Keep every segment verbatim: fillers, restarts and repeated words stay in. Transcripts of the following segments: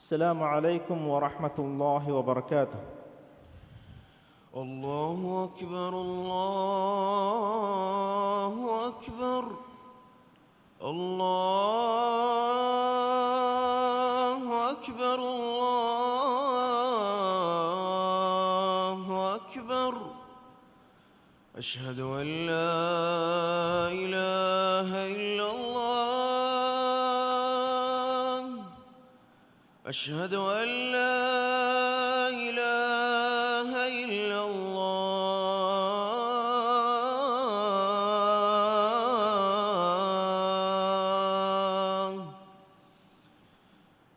السلام عليكم ورحمة الله وبركاته. الله أكبر، الله أكبر، الله أكبر، الله أكبر. أشهد أن لا إله إلا الله. أشهد أن لا إله إلا الله.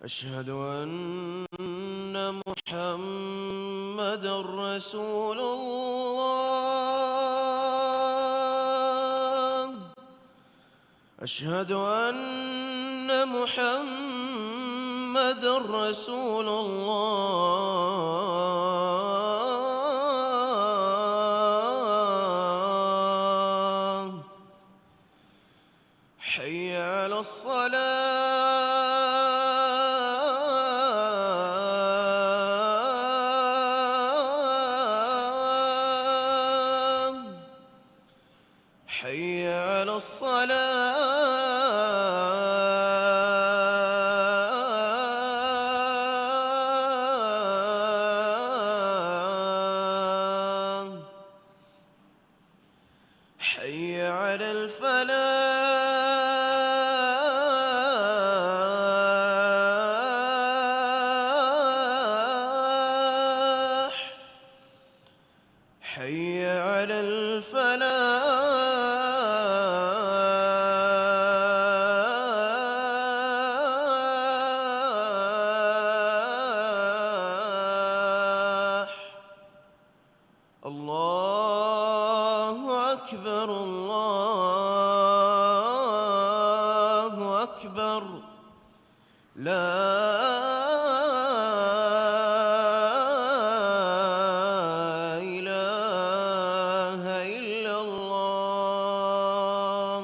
أشهد أن محمدا رسول الله. أشهد أن محمدا رسول الله. حي على الصلاة. حي على الصلاة. حي على الفلاح. حي على الفلاح. الله أكبر، الله أكبر. لا إله إلا الله.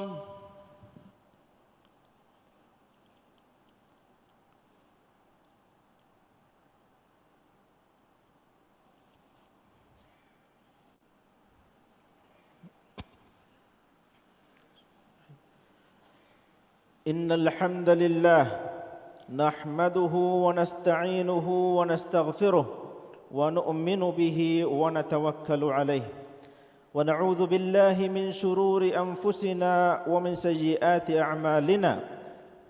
إن الحمد لله نحمده ونستعينه ونستغفره ونؤمن به ونتوكل عليه، ونعوذ بالله من شرور أنفسنا ومن سيئات أعمالنا.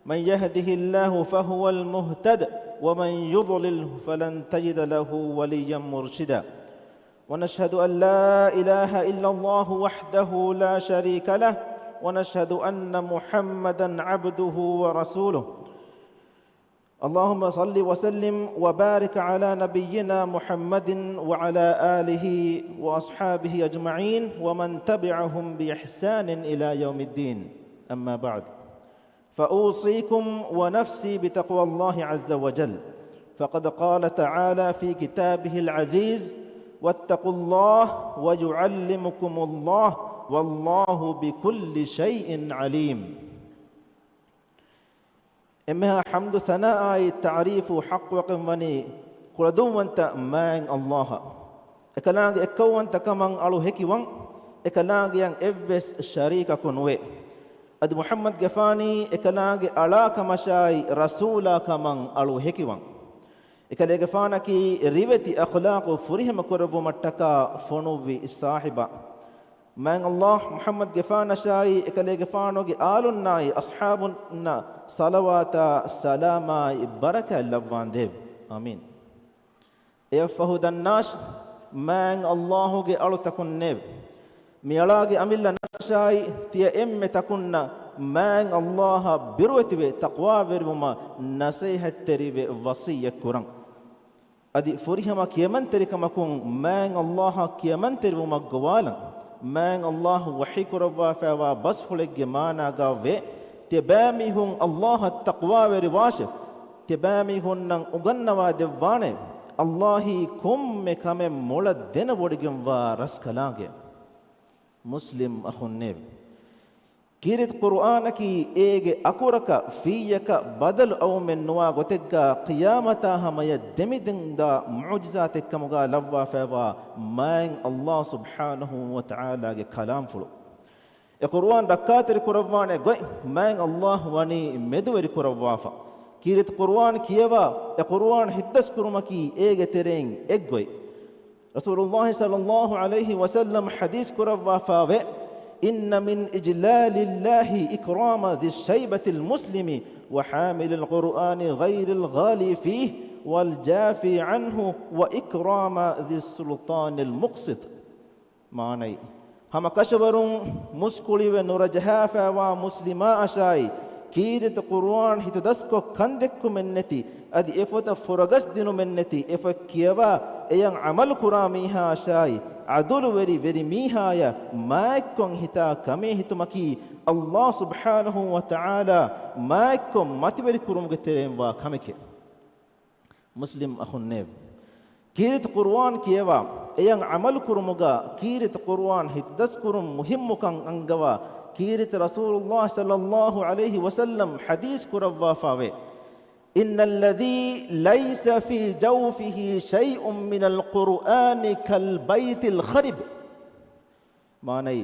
من يهده الله فهو المهتد، ومن يضلل فلن تجد له وليا مرشدا. ونشهد أن لا إله إلا الله وحده لا شريك له، ونشهد أن محمدا عبده ورسوله. اللهم صل وسلم وبارك على نبينا محمد وعلى آله وأصحابه أجمعين ومن تبعهم بإحسان إلى يوم الدين. أما بعد، فأوصيكم ونفسي بتقوى الله عز وجل، فقد قال تعالى في كتابه العزيز: واتقوا الله ويعلمكم الله والله بكل شيء عليم. އެންމެހާ ޙަމްދު ސަނާއާއި ތަޢުރީފު ޙައްޤުވެގެން ވަނީ ކުޅަދުންވަންތަ މާތް ﷲ އަށް. އެކަލާނގެ އެއްކައުވަންތަކަމަށް އަޅު ހެކިވަން، އެކަލާނގެއަށް އެއްވެސް ޝަރީކަކު ނުވޭ. އަދި މުޙައްމަދުގެފާނީ އެކަލާނގެ އަޅާކަމަށާއި ރަސޫލާކަމަށް އަޅު ހެކިވަން. އެކަލޭގެފާނަކީ ރިވެތި އަޚްލާޤު ފުރިހަމަ ކުރެއްވުމަށްޓަކާ ފޮނުއްވި ސާހިބާ. މާތް ﷲ މުޙައްމަދުގެފާނަށާއި އެކަލޭގެފާނުގެ އާލުންނާއި އަޞްޙާބުންނަށް ޞަލަވާތާ ސަލާމާއި ބަރަކާތް ލައްވާނދޭވެ. އާމީން. އެއަށްފަހު ދަންނާށި، މާތް ﷲ ގެ އަޅުތަކުންނޭވެ! މިއަޅާގެ އަމިއްލަ ނަފްސާއި ތިޔަ އެންމެ ތަކުންނަށް މާތް ﷲ އަށް ބިރުވެތިވެ ތަޤްވާވެރިވުމަށް ނަޞޭޙަތްތެރިވެ ވަޞިއްޔަތް ކުރަން. އަދި ފުރިހަމަ ކިޔަމަންތެރިކަމަކުން މާތް ﷲ އަށް ކިޔަމަންތެރިވުމަށް ގޮވާލަން. މާތް ﷲ ވަޙީކުރައްވާފައިވާ ބަސްފުޅެއްގެ މާނާގައި ވޭ، ތިޔަބައިމީހުން ﷲ އަށް ތަޤްވާވެރިވާށޭ. ތިޔަބައިމީހުންނަށް އުނގަންނަވާ ދެއްވާނެ، ﷲ އީ ކޮންމެ ކަމެއް މޮޅަށް ދެނެވޮޑިގެންވާ ރަސްކަލާނގެ. މުސްލިމް އަޚުންނޭވެ! ކީރިތި ޤުރުއާނަކީ އޭގެ އަކުރަކަށް ފީއަކަށް ބަދަލު އައުމެއް ނުވާ ގޮތެއްގާ ޤިޔާމަތާ ހަމަޔަށް ދެމިދެންދާ މުޢުޖިޒާތެއްކަމުގާ ލައްވާފައިވާ މާތް ﷲ ސުބްޙާނަހޫ ވަތަޢާލާގެ ކަލާމްފުޅު. އެ ޤުރުއާން ރައްކާތެރި ކުރައްވާނެ ގޮތް މާތް ﷲ ވަނީ މެދުވެރި ކުރައްވާފަ. ކީރިތި ޤުރުއާން ކިޔަވާ، އެ ޤުރުއާން ހިތްދަސްކުރުމަކީ އޭގެ ތެރެއިން އެއްގޮތް. ރަސޫލުﷲ ޞައްލަﷲ ޢަލައިހި ވަސައްލަމް ޙަދީޘް ކުރައްވާފާވޭ، إن من إجلال الله إكرام ذي الشيبة المسلم وحامل القرآن غير الغالي فيه والجافي عنه وإكرام ذي السلطان المقسط. މާނައީ، ހަމަ ކަށަވަރުން މުސްކުޅިވެ ނުރަޖަހާފައިވާ މުސްލިމާއަށާއި، ކީރިތި ޤުރުއާން ހިތުދަސްކޮށް ކަންދެއްކުމެއްނެތި، އަދި އެފޮތަށް ފުރަގަސްދިނުމެއްނެތި، އެފޮތް ކިޔަވާ އެޔަށް ޢަމަލުކުރާ މީހާއަށާއި، ޢަދުލުވެރި ވެރި މީހާޔަށް މާތްކޮށް ހިތާ ކަމޭ ހިތުމަކީ، ﷲ ސުބްޙާނަހޫ ވަތަޢާލާ މާތްކޮށް މަތިވެރިކުރުމުގެ ތެރެއިން ވާ ކަމެކޭ. މުސްލިމް އަޚުންނޭވެ! ކީރިތި ޤުރުއާން ކިޔަވާ، އެޔަށް ޢަމަލުކުރުމުގަ ކީރިތި ޤުރުއާން ހިތުދަސްކުރުން މުހިއްމުކަން އަންގަވާ، ކީރިތި ރަސޫލުﷲ ޞައްލަﷲ ޢަލައިހި ވަސައްލަމް ޙަދީޘް ކުރައްވާފާވޭ، إن الذي ليس في جوفه شيء من القرآن كالبيت الخرب. މާނައީ،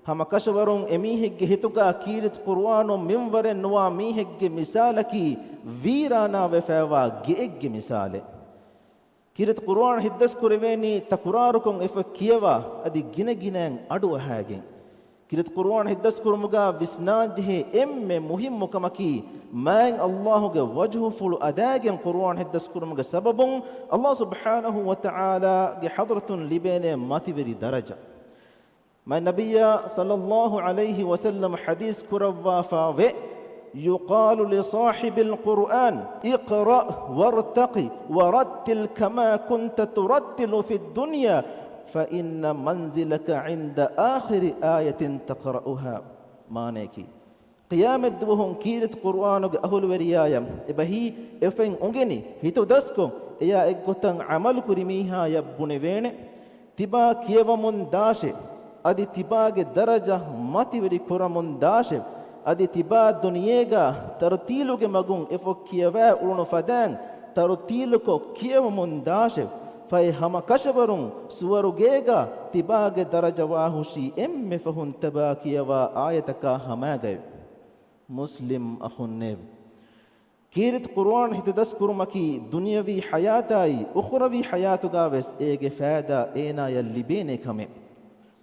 ހަމަ ކަށަވަރުން އެމީހެއްގެ ހިތުގަ ކީރިތި ޤުރުއާނުން މިންވަރެއް ނުވާ މީހެއްގެ މިސާލަކީ ވީރާނާވެފައިވާ ގެއެއްގެ މިސާލެއް. ކީރިތި ޤުރުއާން ހިތްދަސްކުރެވޭނީ ތަކުރާރުކޮށް އެފޮތް ކިޔަވާ އަދި ގިނަގިނައިން އަޑުއަހައިގެން. ކީރިތި ޤުރުއާން ހިތްދަސްކުރުމުގަ ވިސްނާންޖެހޭ އެންމެ މުހިއްމު ކަމަކީ، މާތް ﷲގެ ވަޖުހުފުޅު އަދާގެން ޤުރުއާން ހިތްދަސްކުރުމުގެ ސަބަބުން ﷲ ސުބްޙާނަހޫ ވަތަޢާލާގެ ޙަޟްރަތުން ލިބޭނެ މަތިވެރި ދަރަޖަ. މާތް ނަބިއްޔާ ޞައްލަﷲ ޢަލައިހި ވަސައްލަމް ޙަދީޘް ކުރައްވާފާވޭ، يقال لصاحب القرآن اقرأ وارتق ورتل كما كنت ترتل في الدنيا فإن منزلك عند آخر آية تقرأها. މާނަޔަކީ، ޤިޔާމަތްދުވަހުން ކީރިތި ޤުރުއާނުގެ އަހުލުވެރިޔާޔަށް އެބަހީ އެފޮތް އުނގެނި ހިތުދަސްކޮށް، އެޔާ އެއްގޮތަށް ޢަމަލުކުރި މީހާޔަށް ބުނެވޭނެ، ތިބާ ކިޔަވަމުން ދާށޭ، އަދި ތިބާގެ ދަރަޖަ މަތިވެރި ކުރަމުން ދާށޭ، އަދި ތިބާ ދުނިޔޭގަ ތަރުތީލުގެ މަގުން އެފޮތް ކިޔަވާ އުޅުނު ފަދައިން ތަރުތީލުކޮށް ކިޔަވަމުން ދާށޭ، ފަހެ ހަމަ ކަށަވަރުން ސުވަރުގޭގަ ތިބާގެ ދަރަޖަ ވާހުށީ އެންމެ ފަހުން ތިބާ ކިޔަވާ އާޔަތަކާ ހަމައިގައެވެ. މުސްލިމް އަޚުންނޭވެ! ކީރިތި ޤުރުއާން ހިތުދަސްކުރުމަކީ ދުނިޔަވީ ޙަޔާތާއި އުޚްރަވީ ޙަޔާތުގަ ވެސް އޭގެ ފައިދާ އޭނާޔަށް ލިބޭނޭ ކަމެއް.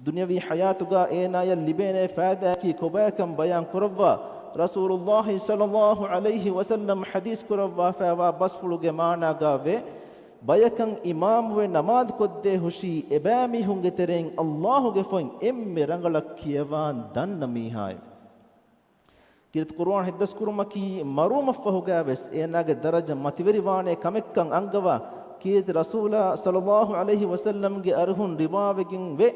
ދުނިޔަވީ ޙަޔާތުގަ އޭނާޔަށް ލިބޭނޭ ފައިދާއަކީ ކޮބާކަން ބަޔާން ކުރައްވާ، ރަސޫލުﷲ ޞައްލަﷲ ޢަލައިހި ވަސައްލަމް ޙަދީޘް ކުރައްވާފައިވާ ބަސްފުޅުގެ މާނާގަ ވޭ، ބަޔަކަށް އިމާމުވެ ނަމާދު ކޮށްދޭ ހުށީ އެބައިމީހުންގެ ތެރެއިން ﷲގެ ފޮތް އެންމެ ރަނގަޅަށް ކިޔަވާން ދަންނަ މީހާއެވެ. ކީރިތި ޤުރުއާން ހިތްދަސްކުރުމަކީ މަރުވުމަށްފަހުގައި ވެސް އޭނާގެ ދަރަޖަ މަތިވެރިވާނޭ ކަމެއްކަން އަންގަވާ، ކީރިތި ރަސޫލާ ޞައްލަﷲ ޢަލައިހި ވަސައްލަމްގެ އަރިހުން ރިވާވެގެން ވޭ،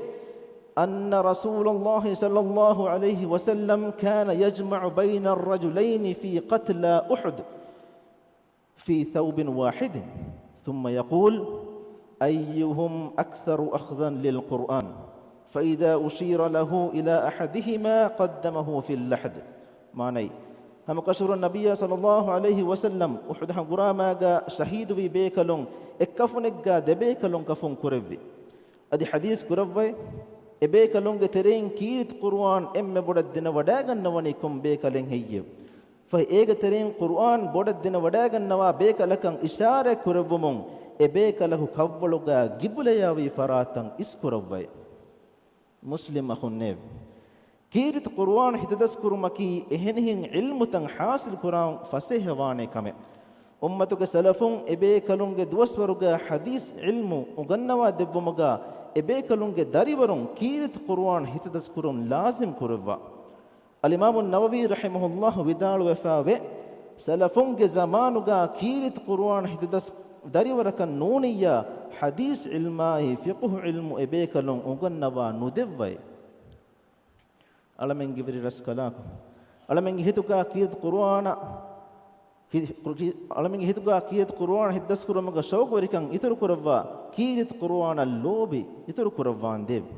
أن رسول الله صلى الله عليه وسلم كان يجمع بين الرجلين في قتلى أحد في ثوب واحد ثم يقول أيهم أكثر أخذا للقرآن فإذا أشير له إلى أحدهما قدمه في اللحد. މާނައީ، ހަމަކަށަވަރުން ނަބިއްޔާ ޞައްލަﷲ ޢަލައިހި ވަސައްލަމް އުޙުދު ހަނގުރާމާގަ ޝަހީދުވި ބޭކަލުން އެއްކަފުނެއްގަ ދެބޭކަލުން ކަފުން ކުރެއްވި. އަދި ޙަދީޘް ކުރައްވައި، އެބޭކަލުންގެ ތެރެއިން ކީރިތި ޤުރުއާން އެންމެ ބޮޑަށް ދެނެވަޑައިގަންނަވަނީ ކޮން ބޭކަލެއް ހެއްޔެވެ؟ ފަހެ އޭގެ ތެރެއިން ޤުރުއާން ބޮޑަށް ދެނެވަޑައިގަންނަވާ ބޭކަލަކަށް އިޝާރަތް ކުރެއްވުމުން، އެ ބޭކަލަކު ކަށްވަޅުގަ ގިބުލަޔާވީ ފަރާތަށް އިސްކުރައްވައި. މުސްލިމް އަޚުންނޭވެ! ކީރިތި ޤުރުއާން ހިތުދަސްކުރުމަކީ އެހެނިހެން ޢިލްމުތައް ޙާޞިލް ކުރަން ފަސޭހަވާނެ ކަމެއް. އުއްމަތުގެ ސަލަފުން އެބޭކަލުންގެ ދުވަސްވަރުގަ ޙަދީޘް ޢިލްމު އުނގަންނަވާ ދެއްވުމުގަ އެބޭކަލުންގެ ދަރިވަރުން ކީރިތި ޤުރުއާން ހިތުދަސްކުރުން ލާޒިމް ކުރެއްވާ. އަލްއިމާމު ނަވަވީ ރަޙިމަހުﷲ ވިދާޅުވެފައިވޭ، ސަލަފުންގެ ޒަމާނުގަ ކީރިތި ޤުރުއާން ހިތުދަސް ދަރިވަރަކަށް ނޫނިއްޔާ، ޙަދީޘް ޢިލްމާއި ފިޤުހު ޢިލްމު އެބޭކަލުން އުނގަންނަވާ ނުދެއްވައޭ. އަޅަމެންގެ ވެރި ރަސްކަލާކޮ، އަޅަމެންގެ ހިތުގަ ކީރިތި ޤުރުއާނަށް ކި-، ކު-، ކި-، އަޅަމެންގެ ހިތުގަ ކީރިތި ޤުރުއާން ހިތްދަސްކުރުމުގެ ޝައުޤުވެރިކަން އިތުރުކުރައްވާ، ކީރިތި ޤުރުއާނަށް ލޯބި އިތުރުކުރައްވާނދޭވެ.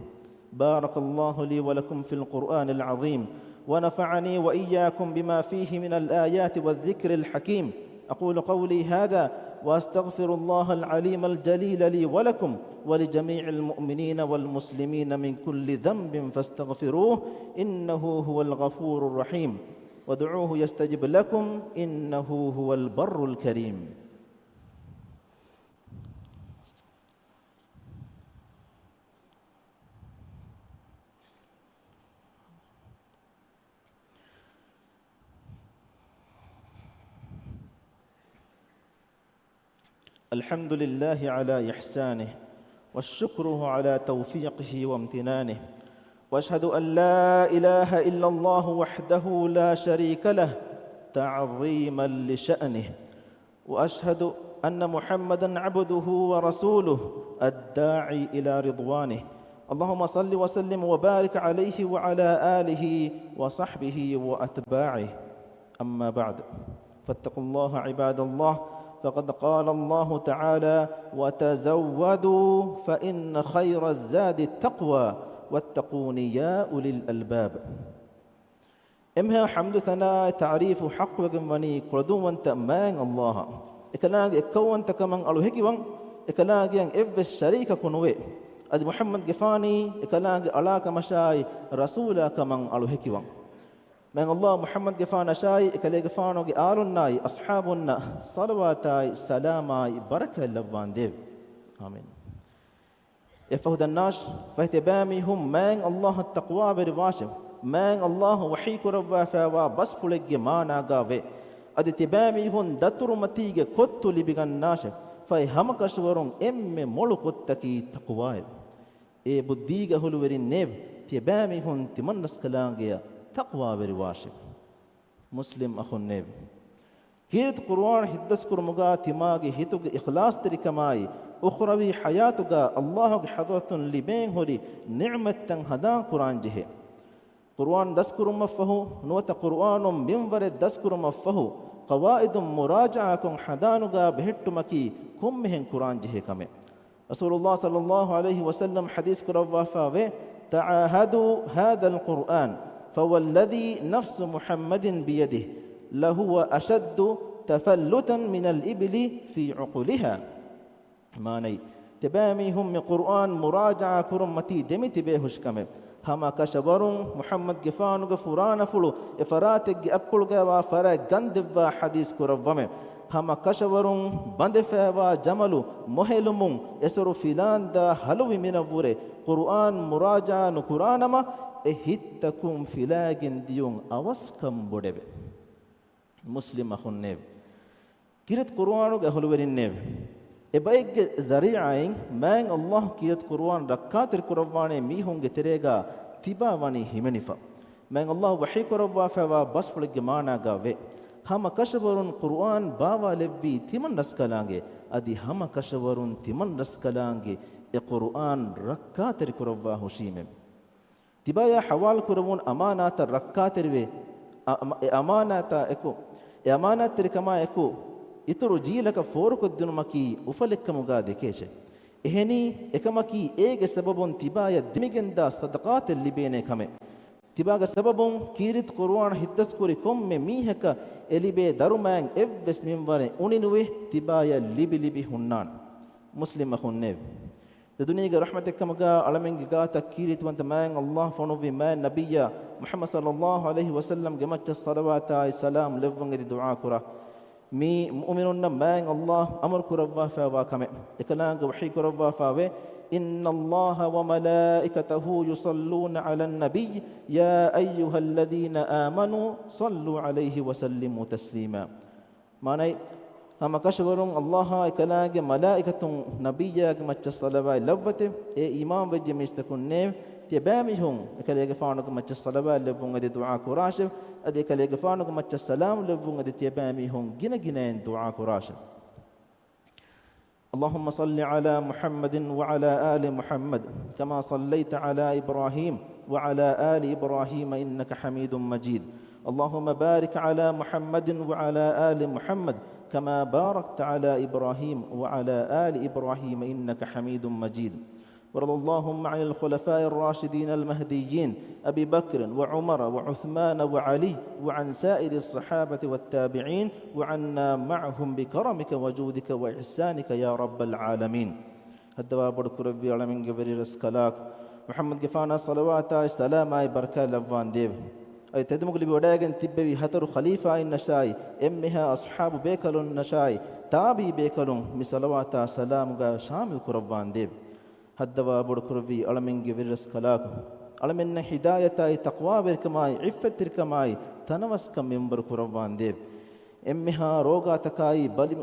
بارك الله لي ولكم في القرآن العظيم، ونفعني وإياكم بما فيه من الآيات والذكر الحكيم. أقول قولي هذا، وأستغفر الله العليم الجليل لي ولكم ولجميع المؤمنين والمسلمين من كل ذنب فاستغفروه، إنه هو الغفور الرحيم. وادعوه يستجب لكم، إنه هو البر الكريم. الحمد لله على إحسانه، والشكر على توفيقه وامتنانه، وأشهد أن لا إله إلا الله وحده لا شريك له تعظيما لشأنه، وأشهد أن محمدا عبده ورسوله الداعي إلى رضوانه. اللهم صل وسلم وبارك عليه وعلى آله وصحبه وأتباعه. أما بعد، فاتقوا الله عباد الله، فقد قال الله تعالى: وتزودوا فإن خير الزاد التقوى واتقون يا أولي الألباب. އެންމެހާ ޙަމްދު ޘަނާ ތަޢުރީފު ޙައްޤުވެގެން ވަނީ ކުޅަދުންވަންތަ މާތް ﷲ އަށް، އެކަލާނގެ އެއްކައުވަންތަކަމަށް އަޅު ހެކިވަން، އެކަލާނގެއަށް އެއްވެސް ޝަރީކަކު ނުވޭ. އަދި މުޙައްމަދުގެފާނީ އެކަލާނގެ އަޅާކަމަށާއި ރަސޫލާކަމަށް އަޅު ހެކިވަން. މާތް ﷲ މުޙައްމަދުގެފާނަށާއި އެކަލޭގެފާނުގެ އާލުންނާއި އަޞްޙާބުންނަށް ޞަލަވާތާއި ސަލާމާއި ބަރަކާތް ލައްވާނދޭވެ. އާމީން. އެއަށްފަހު ދަންނާށި، ފަހެ ތިޔަބައިމީހުން މާތް ﷲ އަށް ތަޤްވާވެރިވާށެވެ. މާތް ﷲ ވަޙީކުރައްވާފައިވާ ބަސްފުޅެއްގެ މާނާގާވޭ. އަދި ތިޔަބައިމީހުން ދަތުރުމަތީގެ ކޮއްތު ލިބިގަންނާށެވެ. ފަހެ ހަމަކަށަވަރުން އެންމެ މޮޅު ކޮށްތަކީ ތަޤްވާއެވެ. އޭ ބުއްދީގެ އަހުލުވެރިންނޭވެ! ތިޔަބައިމީހުން ތިމަންރަސްކަލާނގެއަށް ތަޤްވާވެރިވާށެވެ. މުސްލިމް އަޚުންނޭވެ! ކީރިތި ޤުރުއާން ހިތްދަސްކުރުމުގާ ތިމާގެ ހިތުގެ އިޚްލާޞްތެރިކަމާއި، އުޚްރަވީ ޙަޔާތުގާ ﷲ ގެ ޙަޟްރަތުން ލިބޭން ހުރި ނިޢުމަތްތައް ހަނދާން ކުރާން ޖެހޭ. ޤުރުއާން ދަސްކުރުމަށްފަހު، ނުވަތަ ޤުރުއާނުން މިންވަރެއް ދަސްކުރުމަށްފަހު، ޤަވާއިދުން މުރާޖަޢާކޮށް ހަނދާނުގާ ބެހެއްޓުމަކީ ކޮންމެހެން ކުރާން ޖެހޭ ކަމެއް. ރަސޫލުﷲ ޞައްލަﷲ ޢަލައިހި ވަސައްލަމް ޙަދީޘް ކުރައްވާފައިވޭ، تعاهدوا هذا القرآن فوالذي نفس محمد بيده لهو أشد تفلتا من الإبل في عقلها. މާނައީ، ތިބާމީހުން މި ޤުރުއާން މުރާޖަޢާ ކުރުން މަތީ ދެމިތިބޭ ހުށިކަމެއް. ހަމަ ކަށަވަރުން މުޙައްމަދުގެފާނުގެ ފުރާނަފުޅު އެ ފަރާތެއްގެ އަތްޕުޅުގައިވާ ފަރާތް ގަންދެއްވާ ޙަދީޘް ކުރައްވަމެ. ހަމަ ކަށަވަރުން ބަނދެފައިވާ ޖަމަލު މޮހެލުމުން އެސޮރު ފިލާންދާ ހަލުވި މިނަށްވުރެ ޤުރުއާން މުރާޖަޢާ ނުކުރާނަމަ، އެ ހިތްތަކުން ފިލާގެން ދިޔުން އަވަސްކަން ބޮޑެވެ. މުސްލިމް އަޚުންނޭވެ! ކީރިތި ޤުރުއާނުގެ އަހުލުވެރިންނޭވެ! އެބައެއްގެ ޒަރީޢާއިން މާތް ﷲ ކީރިތި ޤުރުއާން ރައްކާތެރިކުރައްވާނޭ މީހުންގެ ތެރޭގާ ތިބާ ވަނީ ހިމެނިފަ. މާތް ﷲ ވަޙީކުރައްވާފައިވާ ބަސްފުޅެއްގެ މާނާގާ ވޭ. ހަމަ ކަށަވަރުން ޤުރުއާން ބާވާލެއްވީ ތިމަން ރަސްކަލާނގެ، އަދި ހަމަ ކަށަވަރުން ތިމަން ރަސްކަލާނގެ އެ ޤުރުއާން ރައްކާތެރިކުރައްވާ ހުށީމެވެ. ތިބާޔާ ޙަވާލުކުރެވުނު އަމާނާތަށް ރައްކާތެރިވެ، އަ-، އަ-، އެ އަމާނާތާ އެކު، އެ އަމާނާތްތެރިކަމާ އެކު، އިތުރު ޖީލަކަށް ފޯރުކޮށްދިނުމަކީ އުފަލެއްކަމުގާ ދެކޭށެ. އެހެނީ، އެކަމަކީ އޭގެ ސަބަބުން ތިބާޔަށް ދެމިގެންދާ ޞަދަޤާތެއް ލިބޭނޭ ކަމެއް. ތިބާގެ ސަބަބުން ކީރިތި ޤުރުއާން ހިތްދަސްކުރި ކޮންމެ މީހަކަށް އެ ލިބޭ ދަރުމައިން އެއްވެސް މިންވަރެއް އުނިނުވެ، ތިބާޔަށް ލިބި ލިބި ހުންނާނެ. މުސްލިމް އަޚުންނޭވެ! ދެދުނީގެ ރަޙްމަތެއްކަމުގާ އަޅަމެންގެ ގާތަށް ކީރިތިވަންތަ މާތް ﷲ ފޮނުއްވި މާތް ނަބިއްޔާ މުޙައްމަދު ޞައްލަﷲ ޢަލައިހި ވަސައްލަމްގެ މައްޗަށް ޞަލަވާތާއި ސަލާމް ލެއްވުން އެދި ދުޢާ ކުރާ. މީ މުއުމިނުންނަށް މާތް ﷲ އަމުރު ކުރައްވާފައިވާ ކަމެއް. އެކަލާނގެ ވަޙީ ކުރައްވާފައިވޭ، إن الله وملائكته يصلون على النبي يا أيها الذين آمنوا صلوا عليه وسلموا تسليما. މާނައީ، ހަމަ ކަށަވަރުން ﷲ އާއި އެކަލާނގެ މަލާއިކަތުން ނަބިއްޔާގެ މައްޗަށް ޞަލަވާތް ލައްވަތެވެ. އޭ އީމާންވެއްޖެ މީސްތަކުންނޭވެ! ތިޔަބައިމީހުން އެކަލޭގެފާނުގެ މައްޗަށް ޞަލަވާތް ލެއްވުން އެދި ދުޢާ ކުރާށެވެ. އަދި އެކަލޭގެފާނުގެ މައްޗަށް ސަލާމް ލެއްވުން އެދި ތިޔަބައިމީހުން ގިނަ ގިނައިން ދުޢާ ކުރާށެވެ. اللهم صل على محمد وعلى آل محمد كما صليت على إبراهيم وعلى آل إبراهيم إنك حميد مجيد. اللهم بارك على محمد وعلى آل محمد كما باركت على إبراهيم وعلى آل إبراهيم إنك حميد مجيد. وارض اللهم عن الخلفاء الراشدين المهديين أبي بكر وعمر وعثمان وعلي وعن سائر الصحابة والتابعين وعنا معهم بكرمك وجودك وإحسانك يا رب العالمين. ހައްދަވާ ބޮޑު ކުރެއްވި އަޅަމެންގެ ވެރިރަސްކަލާކޮ މުޙައްމަދުގެފާނާ ޞަލަވާތާއި ސަލާމާއި ބަރަކާތް ލައްވާނދޭވެ. އަދި ތެދުމަގު ލިބި ވަޑައިގެން ތިއްބެވި ހަތަރު ޚަލީފާއިންނަށާއި، އެންމެހާ އަޞްޙާބު ބޭކަލުންނަށާއި، ތާބިޢީ ބޭކަލުން މި ޞަލަވާތާ ސަލާމުގަ ޝާމިލް ކުރައްވާނދޭވެ. ހައްދަވާ ބޮޑު ކުރެއްވި އަޅަމެންގެ ވެރިރަސްކަލާކޮ އަޅަމެންނަށް ހިދާޔަތާއި، ތަޤްވާވެރިކަމާއި، ޢިއްފަތްތެރިކަމާއި، ތަނަވަސްކަން މިންވަރު ކުރައްވާނދޭވެ. އެންމެހާ ރޯގާތަކާއި ބަލި،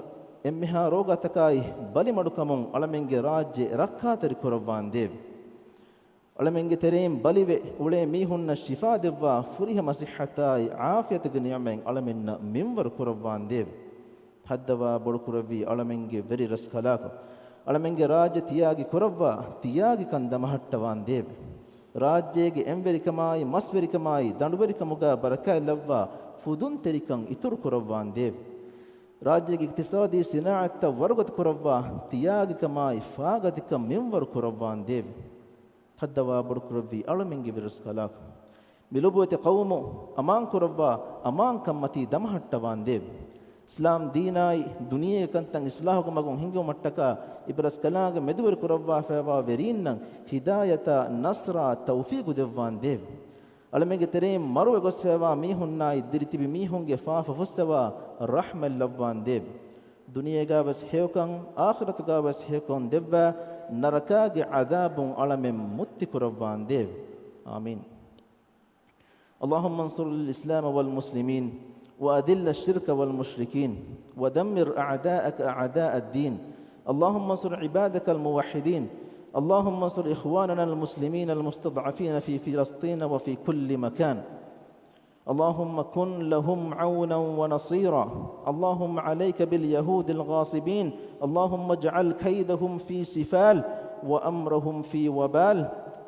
އެންމެހާ ރޯގާތަކާއި ބަލިމަޑުކަމުން އަޅަމެންގެ ރާއްޖެ ރައްކާތެރި ކުރައްވާނދޭވެ. އަޅަމެންގެ ތެރެއިން ބަލިވެ އުޅޭ މީހުންނަށް ޝިފާ ދެއްވާ، ފުރިހަމަ ޞިއްޙަތާއި ޢާފިޔަތުގެ ނިޢުމަތް އަޅަމެންނަށް މިންވަރު ކުރައްވާނދޭވެ. ހައްދަވާ ބޮޑު ކުރެއްވި އަޅަމެންގެ ވެރި ރަސްކަލާކޮ އަޅަމެންގެ ރާއްޖެ ތިޔާގި ކުރައްވާ، ތިޔާގިކަން ދަމަހައްޓަވާނދޭވެ. ރާއްޖޭގެ އެންވެރިކަމާއި، މަސްވެރިކަމާއި، ދަނޑުވެރިކަމުގަ ބަރަކާތް ލައްވާ، ފުދުންތެރިކަން އިތުރު ކުރައްވާނދޭވެ. ރާއްޖޭގެ އިޤްތިޞާދީ ސިނާޢަތްތައް ވަރުގަދަ ކުރައްވާ، ތިޔާގިކަމާއި، ފާގަދިކަން މިންވަރު ކުރައްވާނދޭވެ. ހައްދަވާ ބޮޑު ކުރެއްވި އަޅަމެންގެ ވެރިރަސްކަލާކޮ މި ލޮބުވެތި ޤައުމު އަމާން ކުރައްވާ، އަމާންކަންމަތީ ދަމަހައްޓަވާނދޭވެ. އިސްލާމް ދީނާއި، ދުނިޔޭގެ ކަންތައް އިޞްލާޙު ކުރުމަށް ހިންގުމަށްޓަކާ، އިބަރަސްކަލާނގެ މެދުވެރި ކުރައްވާފައިވާ ވެރީންނަށް ހިދާޔަތާ، ނަޞްރާ، ތައުފީޤު ދެއްވާނދޭވެ. އަޅަމެންގެ ތެރެއިން މަރުވެ ގޮސްފައިވާ މީހުންނާއި، ދިރިތިބި މީހުންގެ ފާފަ ފުއްސަވާ، ރަޙްމަތް ލައްވާނދޭވެ. ދުނިޔޭގަވެސް ހެޔޮކަން، އާޚިރަތުގަވެސް ހެޔޮކަން ދެއްވާ، ނަރަކާގެ ޢަޛާބުން އަޅަމެން މުއްތި ކުރައްވާނދޭވެ. އާމީން. اللهم انصر الإسلام والمسلمين، وأذل الشرك والمشركين، ودمر أعداءك أعداء الدين. اللهم انصر عبادك الموحدين. اللهم انصر إخواننا المسلمين المستضعفين في فلسطين وفي كل مكان. اللهم كن لهم عونا ونصيرا. اللهم عليك باليهود الغاصبين. اللهم اجعل كيدهم في سفال وأمرهم في وبال.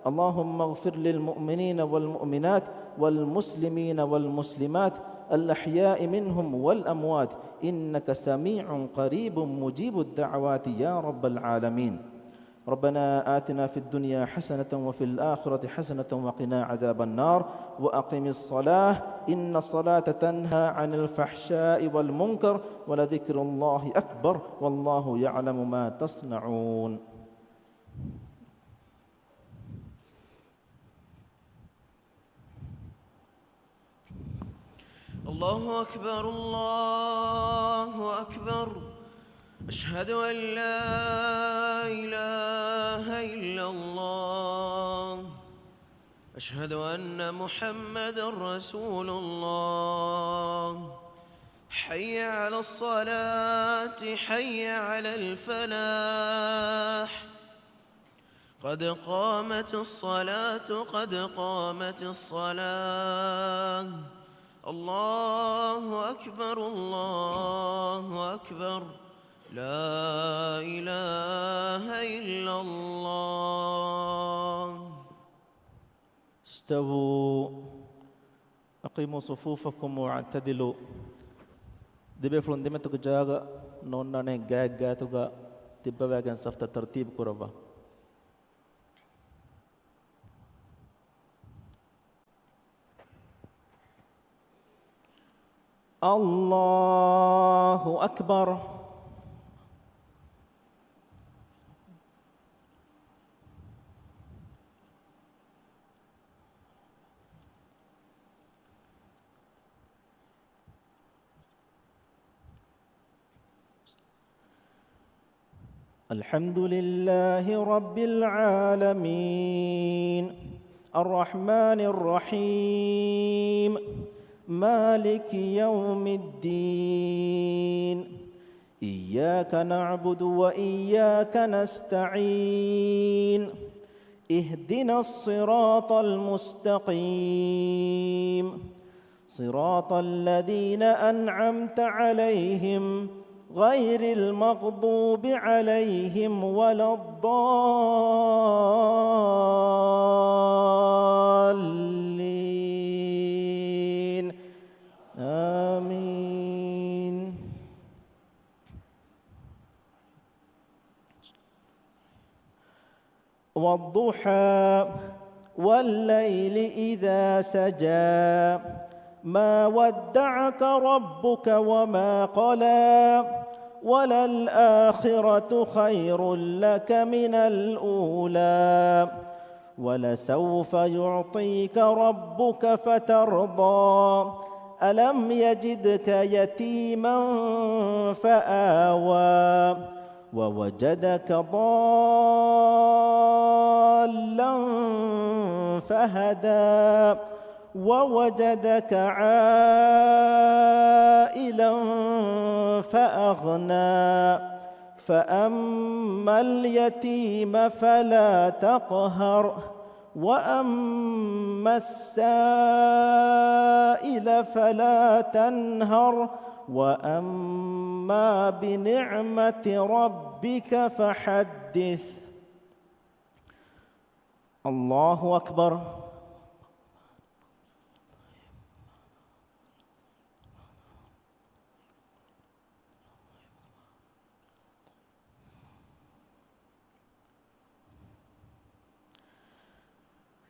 اللهم اغفر للمؤمنين والمؤمنات والمسلمين والمسلمات الأحياء منهم والأموات، إنك سميع قريب مجيب الدعوات يا رب العالمين. ربنا آتنا في الدنيا حسنة وفي الآخرة حسنة وقنا عذاب النار. وأقم الصلاة، إن الصلاة تنهى عن الفحشاء والمنكر، ولذكر الله أكبر، والله يعلم ما تصنعون. الله أكبر، الله أكبر. أشهد أن لا إله إلا الله. أشهد أن محمدا رسول الله. حي على الصلاة، حي على الفلاح. قد قامت الصلاة، قد قامت الصلاة. الله أكبر، الله أكبر. لا إله إلا الله. استووا. أقيموا صفوفكم واعتدلوا. ދެބޭފުޅުން ދެމެދުގެ ޖާގަ ނޯންނާނެ ގާތްގާތުގަ ތިއްބަވައިގެން ސަފްތައް ތަރުތީބު ކުރައްވާ. الله أكبر. الحمد لله رب العالمين. الرحمن الرحيم. مالك يوم الدين. إياك نعبد وإياك نستعين. اهدنا الصراط المستقيم. صراط الذين أنعمت عليهم غير المغضوب عليهم ولا الضالين. والضحى والليل إذا سجى. ما ودعك ربك وما قلى. وللآخرة خير لك من الأولى. ولسوف يعطيك ربك فترضى. ألم يجدك يتيما فآوى. ووجدك ضالا فهدى. ووجدك عائلا فأغنى. فأما اليتيم فلا تقهر. وأما السائل فلا تنهر. وأما بنعمة ربك فحدث. الله أكبر.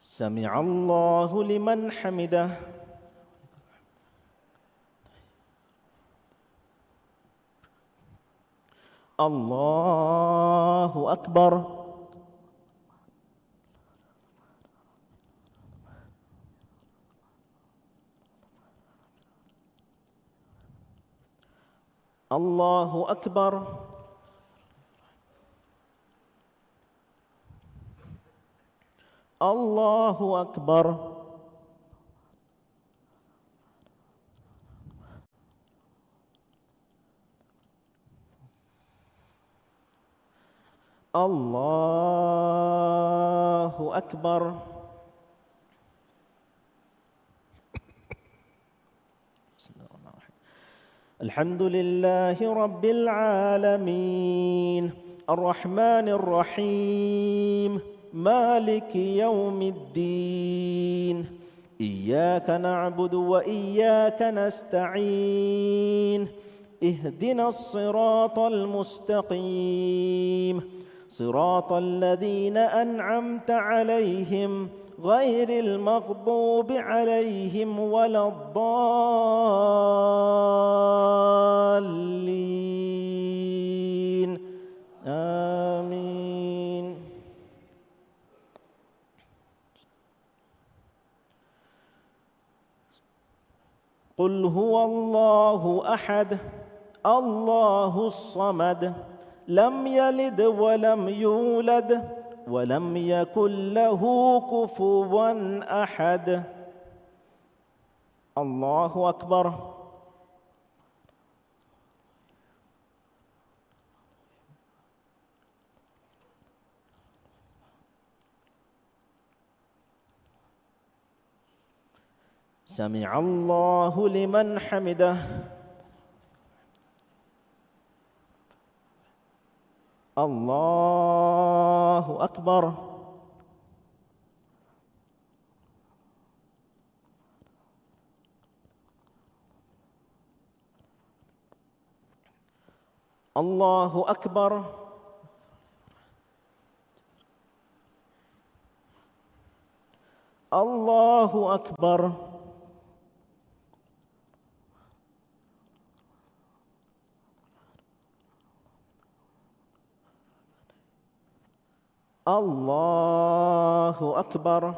سمع الله لمن حمده. الله أكبر. الله أكبر. الله أكبر. الله أكبر. بسم الله الرحمن الرحيم. الحمد لله رب العالمين. الرحمن الرحيم. مالك يوم الدين. إياك نعبد وإياك نستعين. اهدنا الصراط المستقيم. صراط الذين أنعمت عليهم غير المغضوب عليهم ولا الضالين. آمين. قل هو الله أحد، الله الصمد، لم يلد ولم يولد، ولم يكن له كفوا أحد. الله أكبر. سمع الله لمن حمده. الله أكبر. الله أكبر. الله أكبر. الله أكبر.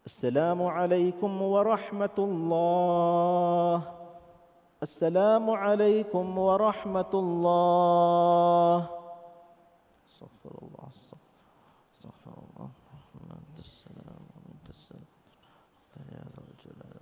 السلام عليكم ورحمة الله. السلام عليكم ورحمة الله. أستغفر الله، أستغفر، أستغفر الله. أنت السلام ومنك السلام. يا ذا الجلال